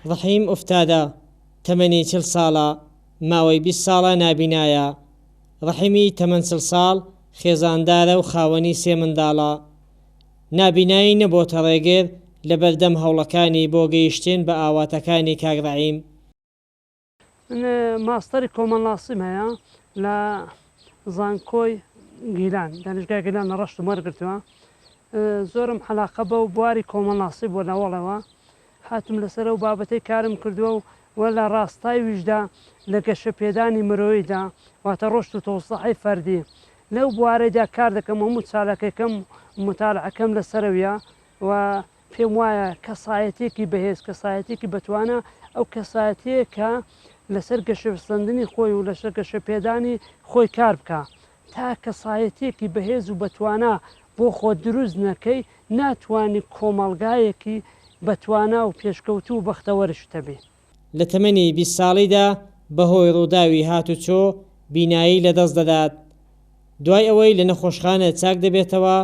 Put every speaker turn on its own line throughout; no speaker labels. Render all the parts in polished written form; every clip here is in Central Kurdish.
ڕەحیم ئوفتادە، تەمەنی 40 ساڵە، ماوەی 20 ساڵە نابینایە. ڕەحیمی تەمەن 40 ساڵ، خێزاندارە و خاوەنی سێ منداڵە. نابینایی نەبۆتە ڕێگر لەبەردەم هەوڵەکانی بۆ گەیشتن بە ئاواتەکانی کاک ڕەحیم.
من ماستەری کۆمەڵناسیم هەیە لە زانکۆی گیلان، دانیشگای گیلان لە ڕەشتم وەرگرتووە. زۆرم عەلاقە بەو بواری کۆمەڵناسی بووە لەوەڵەوە هاتم لەسەر ئەو بابەتەی کارم کردووە و و لە ڕاستای ویشدا لە گەشەپێدانی مرۆییدا واتە ڕۆشت و تەوسەعەی فەردی لەو بوارەیدا کار دەکەم و هەموو چالاکیەکەم و موتالعەکەم لەسەرەویە و پێم وایە کەسایەتیەکی بەهێز، کەسایەتیەکی بەتوانا ئەو کەسایەتیەیە کە لەسەر گەشەسەندنی خۆی و لەسەر گەشەپێدانی خۆی کار بکا. تا کەسایەتیەکی بەهێز و بەتوانا بۆ خۆت دروست نەکەی ناتوانی کۆمەڵگایەکی بەتوانا و پێشکەوتوو و بەختەوەرشت هەبێ.
لە تەمەنی 20 ساڵیدا بەهۆی ڕووداوی هاتوچۆ بینایی لەدەست دەدات. دوای ئەوەی لە نەخۆشخانە چاک دەبێتەوە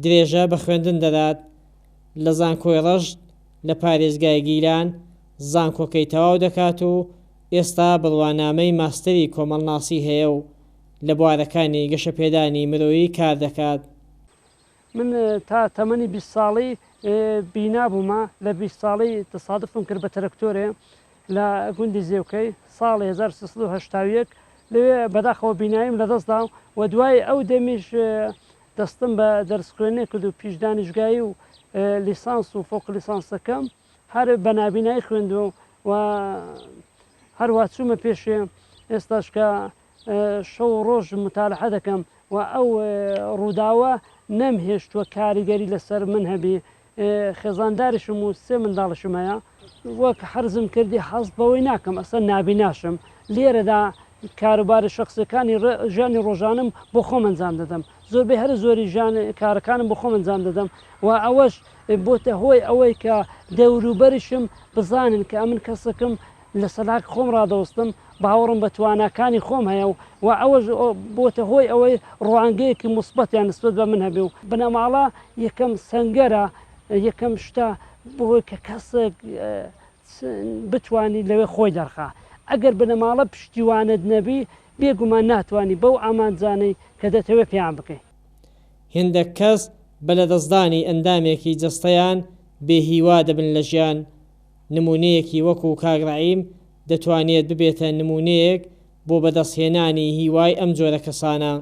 درێژە بە خوێندن دەدات لە زانکۆی ڕەشت لە پارێزگای گیلان زانکۆکەی تەواو دەکات و ئێستا بڕوانامەی ماستەری کۆمەڵناسی هەیە و لە بوارەکانی گەشەپێدانی مرۆیی کار دەکات.
من تا تەمەنی 20 ساڵی بینا بوومە، لە 20 ساڵی تەسادفم کرد بە ترەکتۆرێ لە گوندی زێوکەی ساڵی 1381 لەوێ بەداخەوە بیناییم لەدەستدا و دوای ئەو دەمیش دەستم بە دەرس خوێندنێ کرد و پیش دانیشگایی و لیسانس و فۆق لیسانسەکەم هەر بە نابینایی خوێندووە و هەروا چوومە پێشێ ئێستاش کە شەو و ڕۆژ متالعە دەکەم و ئەو ڕووداوە نەمهێشتووە کاریگەری لەسەر من هەبی خێزانداریشم و سێ منداڵیشم هەیە. وەک حەرزم کردی حەز بەوەی ناکەم ئەسڵەن نابیناشم، لێرەدا کاروبارە شەخسیەکانی ژیانی ڕۆژانەم بۆ خۆم ئەنجام دەدەم، زۆربەی هەرە زۆری ژیان کارەکانم بۆ خۆم ئەنجام دەدەم و ئەوەش بۆتە هۆی ئەوەی کە دەوروبەریشم بزانن کە ئەمن کەسێکم لە سەلاک خۆم ڕادەوەستم، باوەڕم بە تواناکانی خۆم هەیە و ئەوەش بۆتە هۆی ئەوەی ڕوانگەیەکی موسبەتیان نسبەت بە من هەبێ و بنەماڵە یەکەم سەنگەرە، یەکەم شتە بۆی کە کەسێک بتوانی لەوێ خۆی دەرخا. ئەگەر بنەماڵە پشتیوانت نەبی، بێگومان ناتوانی بەو ئامانجانەی کە دەتەوێ پێیان بگەی.
هێندەک کەس بە لەدەستدانی ئەندامێکی جەستەیان بێ هیوا دەبن لە ژیان، نموونەیەکی وەکو کاک ڕەحیم دەتوانێت ببێتە نموونەیەک بۆ بەدەستهێنانی هیوای ئەم جۆرە کەسانە.